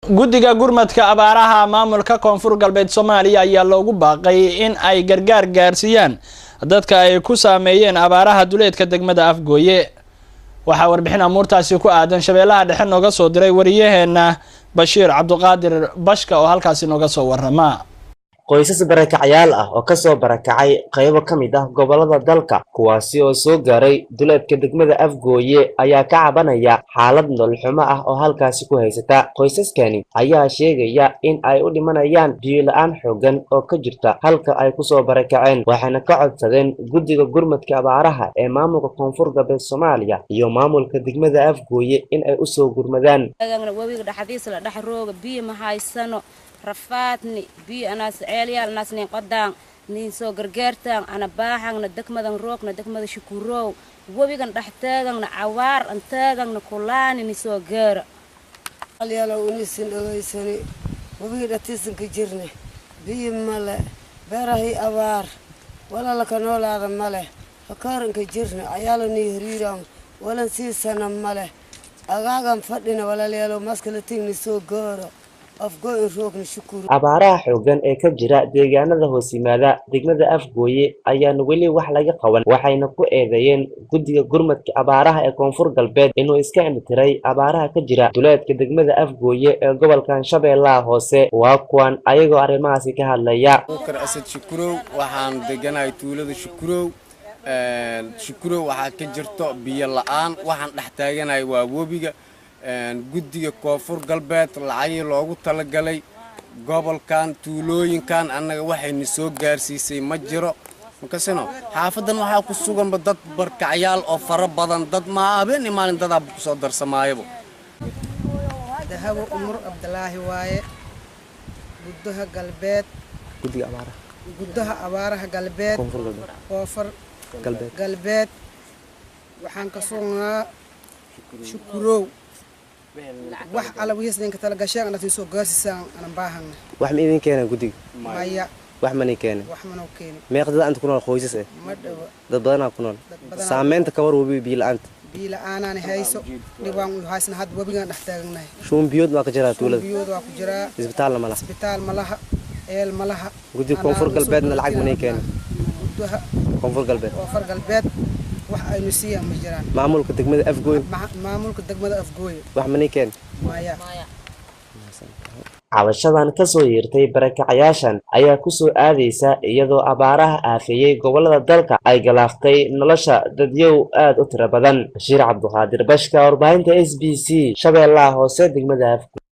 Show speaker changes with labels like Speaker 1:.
Speaker 1: Guddiga gurmadka abaaraha maamulka Koonfur Galbeed Soomaaliya ayaa loogu baaqay in ay gargaar gaarsiiyaan dadka ay ku saameeyeen abaaraha duleedka degmada Afgooye. Waxaa warbixin amuurtaasi ku aadan Shabeellaha Dhexe nooga soo diray wariyaheena Bashiir Cabduqaadir Bashka oo halkaasi nooga soo warama.
Speaker 2: Qoysas barakacyaal ah oo kasoo barakacay qaybo ka mid ah gobolada dalka, kuwaasi oo soo gaaray duleedka degmada Afgooye, ayaa ka cabanaya xaalad nolol xumo ah oo halkaasi ku haysata. Qoysaskani ayaa sheegaya in ay u dhimanayaan biyo la-aan xoogan oo ka jirta halka ay kusoo barakaceen, waxayna ka codsadeen guddiga gurmadka abaaraha ee maamulka Koonfur Galbeed Soomaaliya iyo maamulka degmada Afgooye in ay usoo gurmadaan.
Speaker 3: Webiga dhexdiisa la dhex rooga, biyo ma haysano, rafaadni, biyo anaas ceelyaal anaas nin qodaan nin soo gargaartaan ana baaxangna degmadan roogna, degmada Shukurow, webigan dhex taagangna, cawaar an taagangna, kulaani ni soo gaara.
Speaker 4: Alyaalo unisin dhogeysani, webiga dhatiisanka jirne, biyo male, beerahii abaar, walalaka noolaada male, fakaaranka jirne, cayaalo nii hiriiraan walan siisana male, agaagan fadhina. Walaalayaalo, maskala tigni soo gaaro.
Speaker 2: Abaaraha xoogan ee ka jira deegaanada hoos yimaada degmada Afgooye ayaan weli wax laga qaban, waxayna ku eedeeyeen guddiga gurmadka abaaraha ee Koonfur Galbeed inuu iska indhitiray abaaraha ka jira duleedka degmada Afgooye ee gobolkan Shabeellaha Hoose. Waa kuwan ayagoo arrimahaasi ka hadlaya.
Speaker 5: Abukar Asad Shukurow, waxaan deganahay tuulada Shukurow. Shukurow waxaa ka jirto biyo la-aan, waxaan dhex taaganahay waa webiga. Guddiga Koonfur Galbeed lacagii loogu talagalay gobolkan tuulooyinkan annaga waxayna soo gaarsiisay ma jiro. Makasino xaafadan waxaa ku suganba dad barkacyaal oo fara badan, dad maa habeen iyo maalin dadaaba kusoo darsamaayaba.
Speaker 6: Dahabo Umur Cabdilaahi waaye, guddaha galbeed,
Speaker 2: guddiga abaaraha,
Speaker 6: guddaha abaaraha galbeed, Koonfur Galbeed. Waxaan ka sugnaa Shukurow. Wax alla wiis ninka tala gasheen anaad soo gaarsiisaan anan baahana.
Speaker 2: Wax ma idin keenan guddiga?
Speaker 6: Maya.
Speaker 2: Wax mani keenan?
Speaker 6: Wax manoo keenin.
Speaker 2: Meeqa dad anta ku nool, qoysas eh?
Speaker 6: Ma dhawo.
Speaker 2: Dad badanaa ku nool. Saameynta kawar webi biyo la-aanta?
Speaker 6: Biyo la-aanaani hayso, dhibaan u haysna, hadda webigaan dhex taaganahay.
Speaker 2: Shuun biyood waa ka jiraa tuulada?
Speaker 6: Biyood waa ku jiraa.
Speaker 2: Isbitaalna ma laha?
Speaker 6: Isbitaal ma laha, eel ma laha.
Speaker 2: Guddiga Koonfur Galbeedna lacag manay keenan?
Speaker 6: Guddaha
Speaker 2: Koonfur Galbeed,
Speaker 6: Koonfur Galbeed wax aynu siiyaan ma jiraan.
Speaker 2: Maamulka degmada Afgooy?
Speaker 6: Maamulka degmada Afgooye
Speaker 2: wax manay keen?
Speaker 6: Maya.
Speaker 2: Cabashadan kasoo yeertay barakacayaashan ayaa kusoo aadaysa iyadoo abaaraha aafeeyey gobolada dalka ay galaaftay nolosha dadyow aad u tiro badan. Bashiir Cabduqaadir Bashka, warbaahinta SBC, Shabeellaha Hoose, degmada Afgooy.